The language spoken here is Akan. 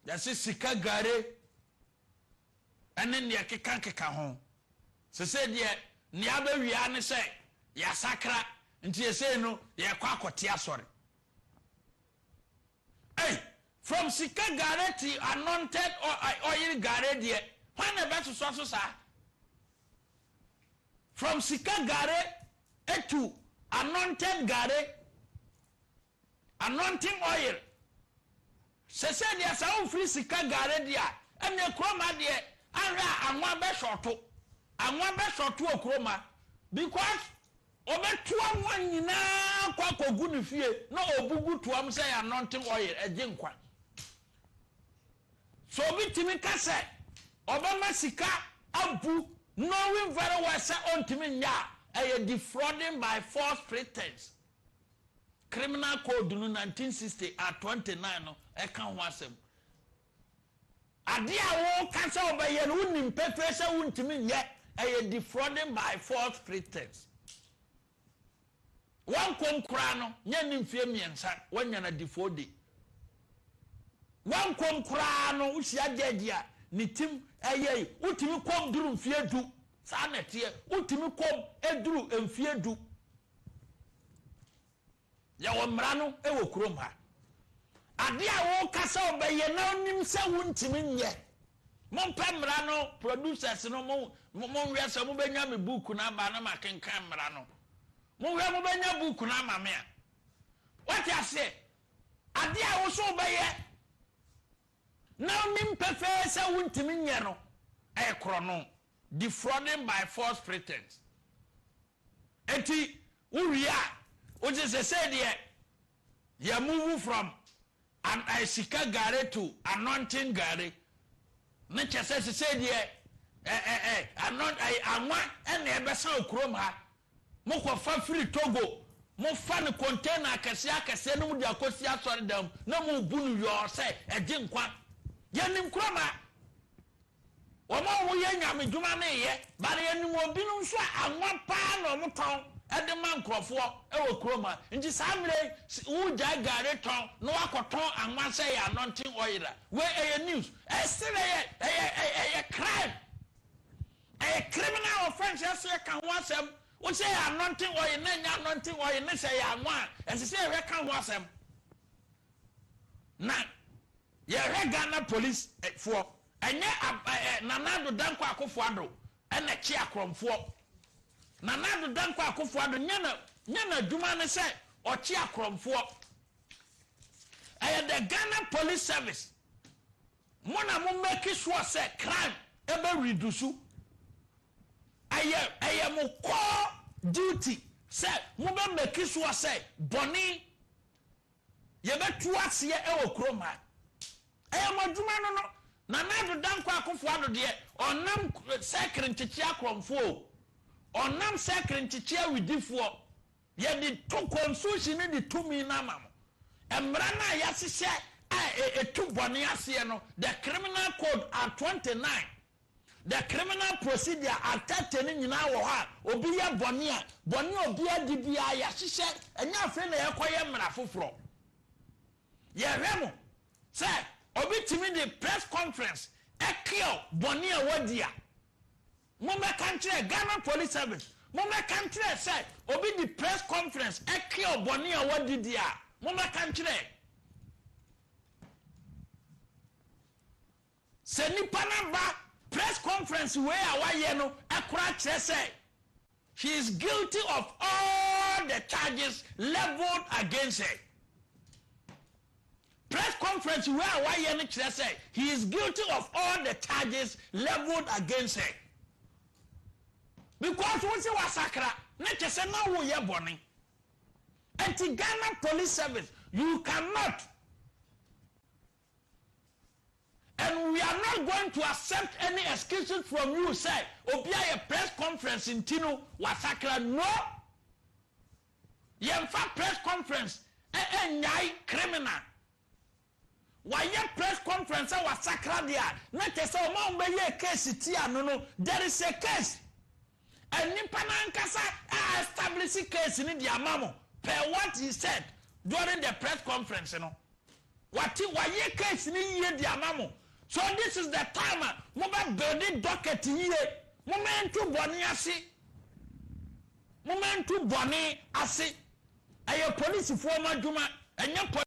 Yɛse sika gare ɛne neɛ keka keka ho. Sesei deɛ nea abɛwie ara ne sɛ yɛasakra nti sesei no yɛrekɔ akɔte asɔre. Ei! From sika gare to anointed oil gare deɛ hwan na ɛbɛsosɔ so saa? From sika gare to anointed gare. Anointing oil. Sesei deɛ sɛ womfiri sika gare deɛ a, ɛnneɛ kurom ha deɛ anhwɛ a anwa bɛshɔto. Anwa bɛshɔto wɔ kurom ha because ɔbɛtu anwa nyinaa akɔ akɔgu ne fie na ɔbu gu toa mu sɛ ɛyɛ anointing oil, ɛgye nkwa. Sɛ obi tumi ka sɛ ɔbɛma sika abu knowing very well sɛ ɔntumi nyɛ a, ɛyɛ defrauding by false pretense. Criminal Code no 1960 Art 29 no ka ho asɛm. Adeɛ a woka sɛ wobɛyɛ no, wonim pefee sɛ wontumi nyɛ. Ɛyɛ defrauding by false pretense. Wankom koraa no, nyɛ ne mfeɛ mmiɛnsa, woanya no adifode. Wankom koraa no, wohyia gyɛɛgye a ne tim ɛyɛ yi, wotumi kɔm duru mfeɛ du. Saa na ɛteɛ, wotumi kɔm duru mfeɛ du. Yɛwɔ mmara no wɔ kurom ha. Adeɛ a woka sɛ wobɛyɛ na wonim sɛ wontumi nyɛ. Mompɛ mmara no, producers no, mo, monhwɛ sɛ mobɛnya me book no aba na makenkan mmara no. Monhwɛ mobɛnya book no ama me a. Wate aseɛ? Adeɛ a wo so wobɛyɛ na wonim pefee sɛ wontumi nyɛ no, ɛyɛ korɔno. Defrauding by false pretense. Enti wo wie a wogye sesei deɛ yɛ move from an sika gare to anointing gare ne kyɛ sɛ sesei deɛ ɛ ɛ ɛ anɔ ɛ anwa ɛna ɛbɛsa wɔ kurom ha. Mokɔ fa firi Togo mo fa no container akɛseɛ akɛseɛ no mu de akɔsi asɔredan mu na mo bu no yɔɔ sɛ ɛgye nkwa. Yɛnim kurom ha. Wɔn a wɔyɛ nyamedwuma no reyɛ, but yɛnim obinom nso a anwa paa na wɔtɔn de ma nkurɔfoɔ wɔ kurom ha. Nti saa mmerɛ yi, wogyae gari tɔn na woakɔtɔn anwa sɛ ɛyɛ anointing oil a, wei ɛyɛ news. Ɛsɛ ɛyɛ, ɛyɛ, ɛyɛ crime. Ɛyɛ criminal offence, ɛsɛ yɛka ho asɛm. Wo sɛ ɛyɛ anointing oil na ɛnyɛ anointing oil ne sɛ ɛyɛ anwa a, ɛsɛ sɛ yɛhwɛ ka ho asɛm. Na Yɛhwɛ Ghana police foɔ ɛnyɛ ab ɛ Nana Addo Dankwa Akufo Addo ɛna ɛkye akorɔmfoɔ. Nana Addo Dankwa Akufo Addo nyɛ na nyɛ n'adwuma ne sɛ ɔkye akorɔmfoɔ. Ɛyɛ the Ghana Police Service mo na mo make sure sɛ crime ɛbɛ reduce. Ɛyɛ ɛyɛ mo core duty sɛ mo bɛ make sure sɛ bɔne Yɛbɛtu aseɛ wɔ kurom ha. Ɛyɛ mo adwuma no no. Nana Addo Dankwa Akufo Addo deɛ ɔnam sɛkere nkyekye akorɔmfoɔ o. Ɔnam sɛkere nkyekye awidifoɔ. Yɛde to constitution no de tumi no ama mo. Mmara no a yɛahyehyɛ a ɛtu bɔne aseɛ no, the criminal code art 29, The criminal procedure atɛtɛ no nyinaa wɔ hɔ a obi yɛ bɔne a, bɔne a obi adi biara yɛahyehyɛ, ɛnyɛ afei na yɛrekɔyɛ mmara foforɔ. Yɛhwɛ mo sɛ obi tumi de press conference cure bɔne a wadi a, mommɛka nkyerɛ Ghana Police Service, mommɛka nkyerɛ sɛ obi de press conference cure bɔne a wadi deɛ a, mommɛka nkyerɛ. Sɛ nipa no aba press conference wei a wayɛ no koraa kyerɛ sɛ she is guilty of all the charges levelled against her. Press conference wei a wayɛ no kyerɛ sɛ he is guilty of all the charges levelled against her. Because wo se wasakra na kyerɛ sɛ na woyɛ bɔne. Enti Ghana Police Service, you cannot And we are not going to accept any excuses from you sɛ obi ayɛ press conference nti no wasakra no. Yɛnfa press conference nnyae criminal. Wayɛ press conference sɛ wasakra deɛ a na kyerɛ sɛ wɔn a wɔbɛyɛɛ case tia no no there is a case. And nipa no ankasa a establish case no de ama mo per what he said during the press conference no. Wate wayɛ case no yie de ama mo. So this is the time a mobɛ build docket yie. Momma yɛnto bɔne ase. Momma yɛnto bɔne ase. Ɛyɛ polisifoɔ mo adwuma, ɛnyɛ.